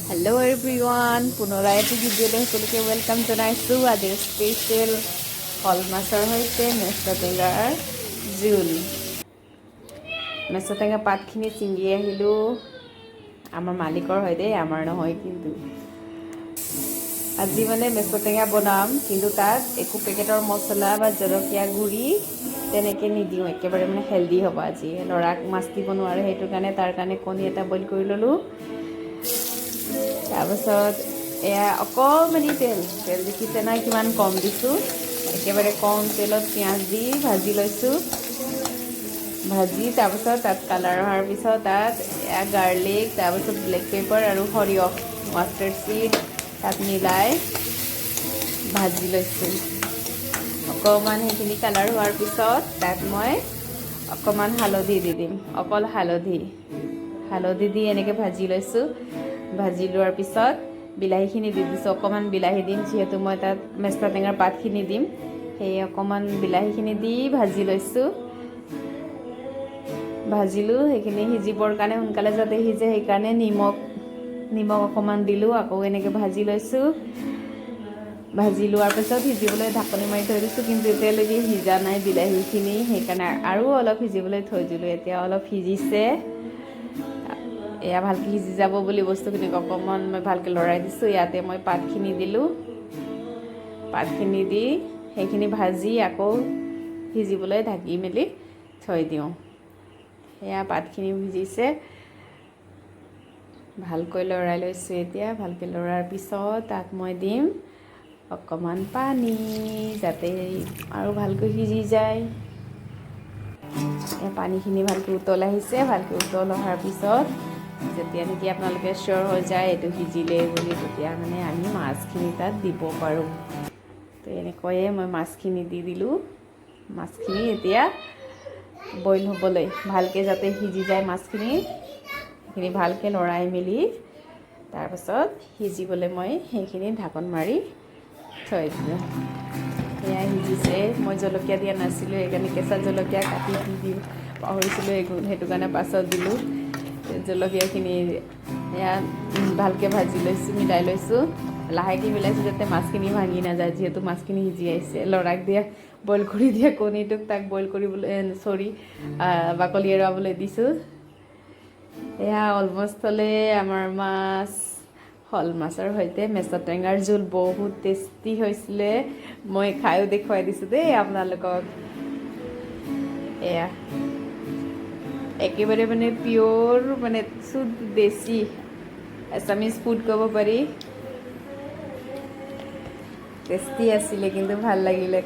Hello' everyone, পুনৰাই এটি ভিডিঅ'লৈ সকলোকে welcome জনাইছোঁ। আজিৰ স্পেচিয়েল শ'ল মাছৰ সৈতে মেষ্টা টেঙাৰ জোল। মেষ্টা টেঙা পাতখিনি ছিঙি আহিলোঁ। আমাৰ মালিকৰ হয় দেই, আমাৰ নহয়। কিন্তু আজি মানে মেষ্টা টেঙা বনাম, কিন্তু তাত একো পেকেটৰ মছলা বা জলকীয়া গুড়ি তেনেকৈ নিদিওঁ। একেবাৰে মানে হেল্ডি হ'ব আজি। ল'ৰাক মাছ দিব নোৱাৰে, সেইটো কাৰণে তাৰ কাৰণে কণী এটা বইল কৰি ল'লোঁ। তাৰপাছত এয়া অকণমানি তেল। তেল দেখিছে নহয় কিমান কম দিছোঁ। একেবাৰে কম তেলত পিঁয়াজ দি ভাজি লৈছোঁ। ভাজি তাৰপাছত তাত কালাৰ অহাৰ পিছত তাত এয়া গাৰ্লিক, তাৰপাছত ব্লেক পেপাৰ আৰু সৰিয়হ, মাষ্টাৰ্ড চিড তাত মিলাই ভাজি লৈছোঁ অকণমান। সেইখিনি কালাৰ হোৱাৰ পিছত তাত মই অকণমান হালধি দি দিম, অকল হালধি। হালধি দি এনেকৈ ভাজি লৈছোঁ। ভাজি লোৱাৰ পিছত বিলাহীখিনি দি দিছোঁ। অকণমান বিলাহী দিম, যিহেতু মই তাত মেষ্টা টেঙাৰ পাতখিনি দিম। সেয়ে অকণমান বিলাহীখিনি দি ভাজি লৈছোঁ। ভাজিলোঁ সেইখিনি সিজিবৰ কাৰণে, সোনকালে যাতে সিজে সেইকাৰণে নিমখ অকণমান দিলোঁ। আকৌ এনেকৈ ভাজি লৈছোঁ। ভাজি লোৱাৰ পিছত সিজিবলৈ ঢাকনি মাৰি থৈ দিছোঁ। কিন্তু এতিয়ালৈকে সিজা নাই বিলাহীখিনি, সেইকাৰণে আৰু অলপ সিজিবলৈ থৈ দিলোঁ। এতিয়া অলপ সিজিছে। এয়া ভালকৈ সিজি যাব বুলি বস্তুখিনিক অকণমান মই ভালকৈ লৰাই দিছোঁ। ইয়াতে মই পাতখিনি দিলোঁ। পাতখিনি দি সেইখিনি ভাজি আকৌ সিজিবলৈ ঢাকি মেলি থৈ দিওঁ। সেয়া পাতখিনি ভিজিছে। ভালকৈ লৰাই লৈছোঁ। এতিয়া ভালকৈ লৰাৰ পিছত তাত মই দিম অকণমান পানী, যাতে আৰু ভালকৈ সিজি যায়। পানীখিনি ভালকৈ উতল আহিছে। ভালকৈ উতল অহাৰ পিছত যেতিয়া নেকি আপোনালোকে চিয়'ৰ হৈ যায় এইটো সিজিলেই বুলি, তেতিয়া মানে আমি মাছখিনি তাত দিব পাৰোঁ। তো এনেকৈয়ে মই মাছখিনি দি দিলোঁ। মাছখিনি এতিয়া বইল হ'বলৈ, ভালকৈ যাতে সিজি যায় মাছখিনি, সেইখিনি ভালকৈ লৰাই মেলি তাৰপাছত সিজিবলৈ মই সেইখিনি ঢাকন মাৰি থৈ দিলোঁ। সেয়া সিজিছে। মই জলকীয়া দিয়া নাছিলোঁ, সেইকাৰণে কেঁচা জলকীয়া কাটি দি দিওঁ পাহৰিছিলোঁ, সেইটো কাৰণে পাছত দিলোঁ জলকীয়াখিনি। এয়া ভালকৈ ভাজি লৈছোঁ, মিলাই লৈছোঁ। লাহেকৈ মিলাইছোঁ যাতে মাছখিনি ভাঙি নাযায়, যিহেতু মাছখিনি সিজি আহিছে। ল'ৰাক দিয়া, বইল কৰি দিয়া কণীটোক তাক বইল কৰিবলৈ, চৰি, বাকলি এৰুৱাবলৈ দিছোঁ। এয়া অলমষ্ট হ'লে আমাৰ মাছ, শ'ল মাছৰ সৈতে মেষ্টা টেঙাৰ জোল বহুত টেষ্টি হৈছিলে। মই খায়ো দেখুৱাই দিছোঁ দেই আপোনালোকক। এয়া একেবাৰে মানে পিয়'ৰ, মানে শুদ্ধ দেশী এছামিজ ফুড ক'ব পাৰি। টেষ্টি আছিলে কিন্তু, ভাল লাগিলে।